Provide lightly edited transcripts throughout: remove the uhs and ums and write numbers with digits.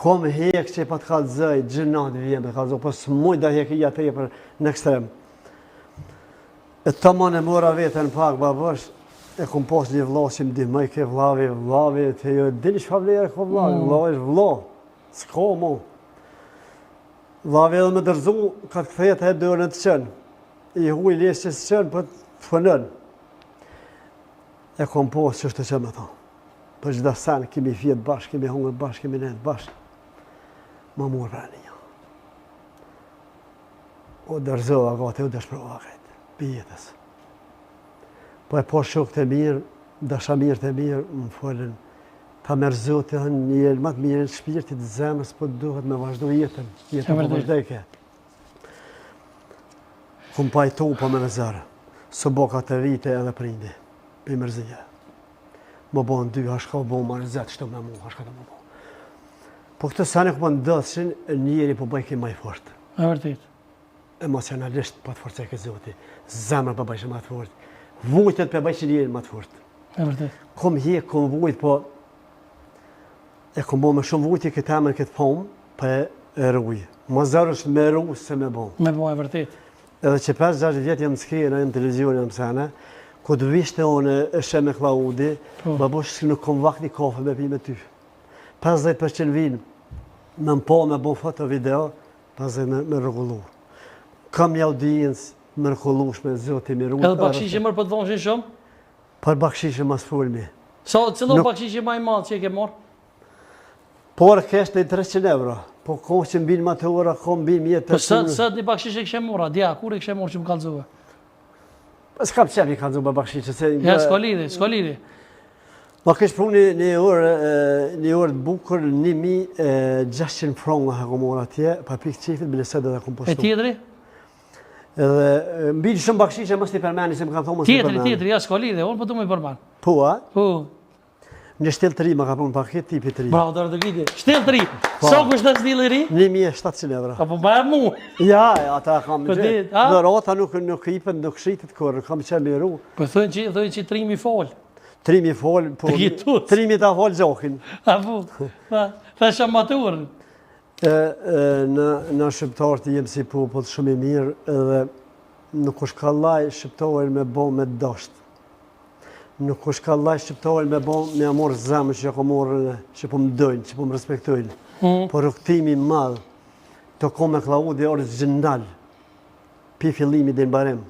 Kom hek që pa të kallzoj, gjynah vjen të kallzoj, po s'muj da hek ja tepër në ekstrem. E tamam e mora veten pak babash, e kom pas një vlla që më ndihmoj ke vllavi, vllavi, të jo dini çfarë vlerë ka vllavi, mm. vllavi është vlla. S'ka mo. Vllavi edhe me dorëzu, ka të kthehet e dorën të çon. I huj lesë që s'çon, po të punon. E kom pas që është të me ta. Për çdo sen, kemi fjetë bashkë, kemi hongër bashkë, kemi nejtë bashkë. Ma murë për një. U dorëzova gati, u dëshprova krejt, pi jetës. Po e po shokët e mirë, dashamirët e mirë, më folën, ta merr Zoti dhe një herë më të mirën shpirtit të zemrës, po duhet me vazhdu jetën, jetën po vazhdojke. Kum pajtu po me zor, s'u bo katër vite edhe prindi, pi mërzije. Më bon dy, a shka bo më rëzet, shto me mu, a shka të më bo. Po këtë sene ku po ndodhshin, njeri po bëjke ma i fort. E vërtet. Emocionalisht po të forcojke Zoti, zemra po bëjshe ma të fort. Vujtjet po bëjshin njerin ma të fort. E vërtet. Kom hjek, kom vujt, po e kom bo me shumë vujtje këtë emër, këtë famë, po e, e ruj. Ma zor është me ru se me bo. Me bo, e vërtet. Edhe që 5-6 vjet jam në skenë, jam në televizion, jam sene, ku të vishte unë e sheh me Klaudi, po. babush nuk kom vakt një kafe me pi me ty. 50% vinë me më po me bo foto video, 50 me, me rregullu. Kam një audiencë më rregullushme, Zoti mi rujt. Edhe bakshishe mërë për të dhonshin shumë? Për bakshishe mas folmi. Sa, cilo nuk... bakshishe ma i madh që e ke marrë? Por kesh në 300 euro. Po ko që mbin ma të ora, ko mbin mjetë Po sot, sot një bakshishe kishe marrë, dja, kur e kishe marrë që më kallzove? Po s'kam qef i kallzu për bakshishe, se... Ja, s'ka lidhje, s'ka lidhje. Ma kish pru një, një orë, një orë të bukur, 1600 franga e kom marrë atje, pa pikë qefit, bile sot edhe kom postu. E tjetri? Edhe, mbi shumë bakshishe, mos t'i përmeni, se më kanë thonë mos t'i përmeni. Tjetri, tjetri, ja, s'ka lidhje, unë po du me i përmen. Po, a? Po. Një shtil të ri ma ka pru në paket tipi të ri. Bravo, dorë të griti. Shtil të ri. Po. Sa kushton shtili i ri? 1700 euro. Apo pa e mu. Ja, ata kam po gjithë. Dhurata nuk nuk ipet, nuk shitet kurrë, kam qenë me ru. Po thonë që thonë që trimi fol. Trimi fol, po. Trimi ta fol gjokin. Apo. Tha, tha shamaturën. E, e në në shqiptarët jem si popull shumë i mirë edhe nuk është kallaj shqiptarin me bo me dasht. Nuk është kallaj shqiptarin me bo me ja marrë zemrën që ja kom marrë, që po më dojnë, që po më respektojnë. Mm. Po rrugëtimi i madh të kom me Klaudi origjinal, pi fillimi deri n'mbarim,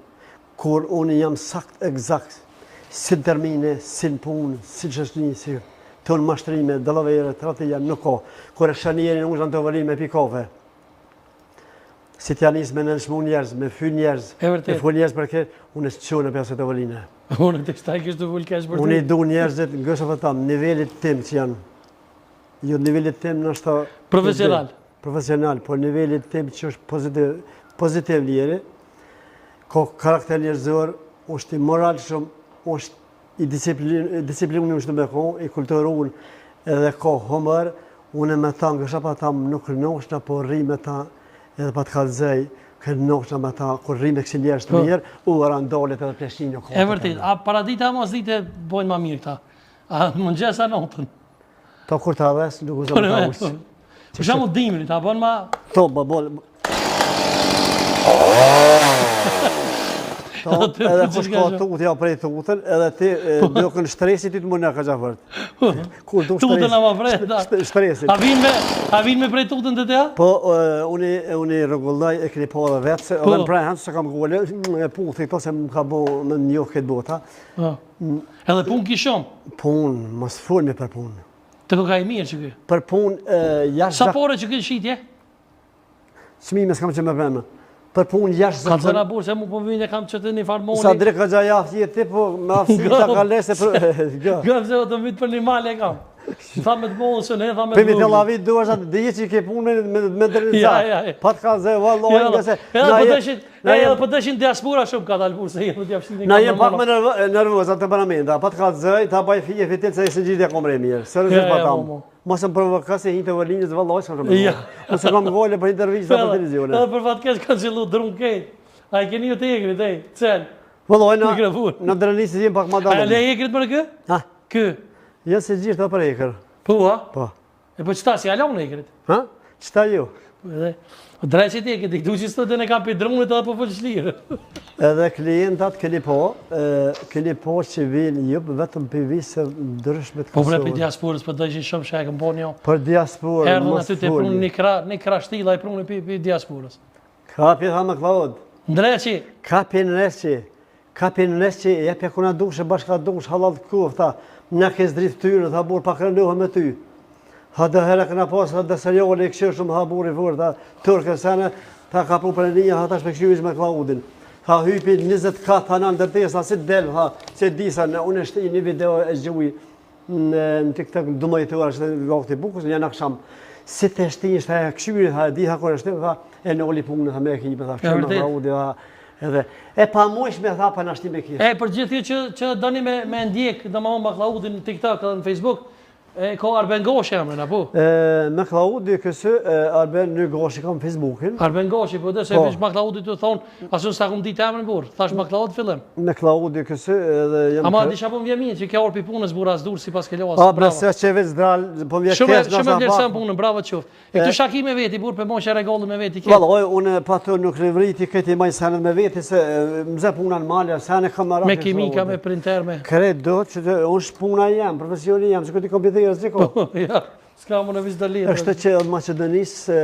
kur unë jam sakt ekzakt, si në termine, si në punë, si në shoqni, si të në mashtrime, dallavere, tradhtia, nuk ka. Kur e sheh njerin unë në tavolinë me pi kafe, Si t'ja nis me nënçmu njerëz, me fy njerëz, me fol njerëz për keq, unë e s'çohna prej asaj tavoline. Unë të shtaj kështë të fol keq për ty. Unë i du njerëzit, ngëshë po tham, nivelit tim që janë. Jo nivelit tim nështë... Profesional. Profesional, por nivelit tim që është pozitiv, pozitiv njeri, ka karakter njerëzor, është i moralshëm, është i disiplinun është me kon, i kulturun edhe ka humor, unë me ta ngësha pa ta nuk kënoqna, po rri me ta edhe pa të kallzoj, kënoqna me ta, kur rri me kësi njerëz të po. mirë, u randolet edhe pleshni nuk E vërtet, a paradite a masdite bojnë ma mirë këta? A mëngjes a natën? Ta kur ta dhes, nuk u zëmë ta usë. Për shembull dimrit, a bën ma... To, ba, bol... To, edhe kush ka tutë, ja prej tutën, edhe ti po. dokën stresi ty të më në ka gjafërt. Kur du Tutën ama prej, da. Stresin. A vinë me, a vinë me prej tutën të teja? Po, unë, unë i rregulloj e keni po edhe vetë, se po. edhe në prejnë, se kam gole, e puthi këto se më ka bo me njoh këtë bota. Po. Edhe punë ki shumë? Punë, mos folmi për punë. Të koka i mirë që ky? Për punë, jashtë... Sa pore që ky shitje? Çmime s'kam që me përmenë. Për punë jashtë... Ka zëra burë, se mu po vinë e kam që të një farë moni. Sa drek ka gja jaftë jetë ti, po me aftësi ta ka lese për... Gë, se të vitë për një mal e kam. Tha me të mollë, se ne tha me të mollë. Për mi të duhesh atë, dhe që ke punë me, me, me dërë Ja, ja, ja. Pa të ka zë, vallaj, nga se... Edhe po dëshin, edhe po dëshin diaspora shumë ka dalë burë, se jemë t'ja fshin Na jem pak më nervoz, atë temperamenta, pa të ka zë, ta baj fije fitil, se e së gjithë e kom re mirë. Seriozisht pa tam. Mos më provoka se hinë të vëlinjës vallaj, s'kam shumë. Ja. Mos e kam gole për intervista për televizione. Edhe për fat keq kanë qellu drun kejt. A i keni ju të egrit, ej, cel. Vallaj, në, në drenicë jem pak ma dalëm. A le egrit për kë? Ha? Kë? Jo se gjithë për egër. Po, a? Po. E po qëta si alon e krit? Ha? Qëta ju? Po edhe, po drejt që ti e ke diktu që sot e kam për drunit edhe po fol shlirë. Edhe klientat keni po, keni po që vinë ju vetëm për vise ndryshme të Kosovës. Po bre për diasporës, po dojshin shumë që e këm po një. Për diasporën, Erdhën aty të prunë një kra, një kra shtila i prunë për, për diasporës. Kapi tha McLeod. Ndreqi. Kapi ndreqi. Kapi ndreqi, jepja ku na dush e bashka dush, hallall koftë, tha, na ke zdrit ftyrën, tha burr, pa krenohe me ty. Tha do herë këna pas, tha dhe seriale i këshirë shumë, tha burri fort, tha turkë sene, tha ka pru për e një, tha tash me këshirë me Klaudin. Tha hypi 20 kat, tha në ndërtesa, si del, tha, se disa, në unë e shti një video e gjuj, Në në TikTok 12 orë është vakti bukës, një aksham. Si të shti ishte e këshyri, tha, e di, tha, kur e shti, tha, e noli punën, tha, me ekipë, tha, këshyri, tha, udi, tha, edhe, e pa mujshme, tha, pa na shti me kishë. E, për gjithë ju që, që doni me, me ndjek, domethënë McLeodin në TikTok edhe në Facebook, e ka Arben Goshi emrin, apo? E, McLeodi, kësë, Arben në Goshi kam Facebookin. Arben Goshi, po dhe se po. McLeodi të thonë, asun s'ta kom ditë emrin burr, thash McLeod fillim. McLeodi kësë, edhe jam... Ama disha po më vjen mirë që ke orë pi punës burra as dur si pas ke loas. A, bravo. Se që veç dral, po më vjen keq. Shumë shumë vlerëson punën, bravo qoftë. E këtu shaki me veti, burr, për mos e rregullë me veti. Vallai, unë pa të nuk revriti këtë maj senet me veti se më zë puna në malë, sene kam marrë. Me kimika, me printer, me. Krejt do që të, unë është puna jam, profesioni jam, se këti kompjuter s'ko. Po, ja, s'ka më në vizë të letër. Është që edhe Maqedonisë,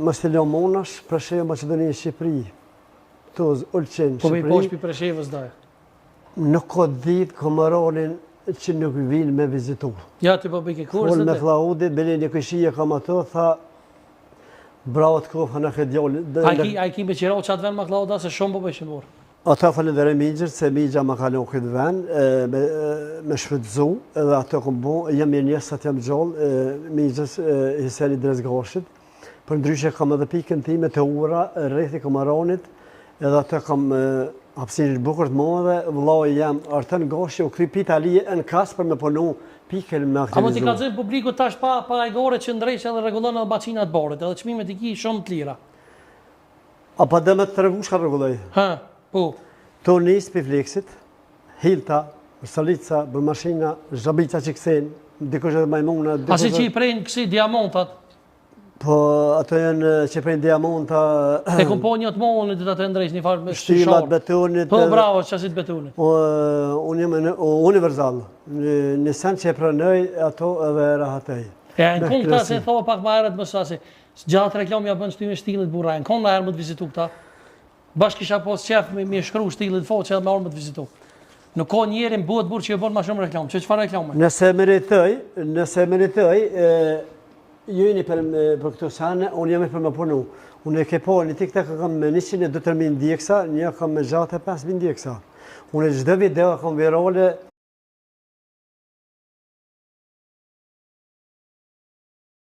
mos të lëmë unash, Preshevë, Maqedoni, Shqipëri. Tuz, Ulqin, Shqipëri. Po mi poshtë pi Preshevës daj. Nuk ka ditë Komaronin që nuk vinë me vizitu. Ja, ti po bëjke kurse. Fol me Klaudi, bile një këshije kam ato, tha, bravo të koftë, në këtë djallë. A ki, a ki me qira që atë vend me Klauda, se shumë po bëjshin burrë? Ata falënderoj Mixhën, se Mixha ma ka lënë këtë vend, me, me shfrytëzu, edhe ato kom bo, jam mirë njës, sa t'jam gjallë, Mixhës, Hiseni Drezgashit, Për ndryshe kam edhe pikën time te ura, rrethi Komaranit, edhe atë kam hapësirë bukur të madhe, vëllai jem Artan Gashi u kthy pi Italie në kas për me punu pikën me aktivizu. Amo t'i kallzojmë publikut tash pa pa hajgore që ndreq edhe rregullon edhe makinat barit, edhe çmimet i ki shumë të lira. A pa dhe me të tregu çka rregulloj? Ha, po. Tu nis pi Flexit, Hilta, Salica, bormashina, zhabica që kthejnë, dikush edhe majmuna, dikush... Asi që i prejnë kësi diamantat? Po, ato janë që prejnë diamanta... E kom po një të monë, dhe të ndrejsh një farë me Shtyllat, betonit... Po, bravo, që asit betonit. Unë jam universal, një sen që e pranoj, ato edhe rahatej. E, në konë këta se thova pak ma herët më sa se, gjatë reklam ja bën shtyme shtillit burra, në konë na herë më të vizitu këta. Bash kisha pas qef me me shkru shtillit faqe edhe me ardhë me të vizitu. Nuk ka njeri në botë burrë që e bën ma shumë reklamë. Që çfarë reklame? Nëse meritoj, nëse meritoj, e, ju jeni për, për këto sene, unë jam për me punu. Unë e ke po, në TikTok kam me 102.000 ndjeksa, një kam me 65.000 ndjeksa. Unë çdo video kam virale...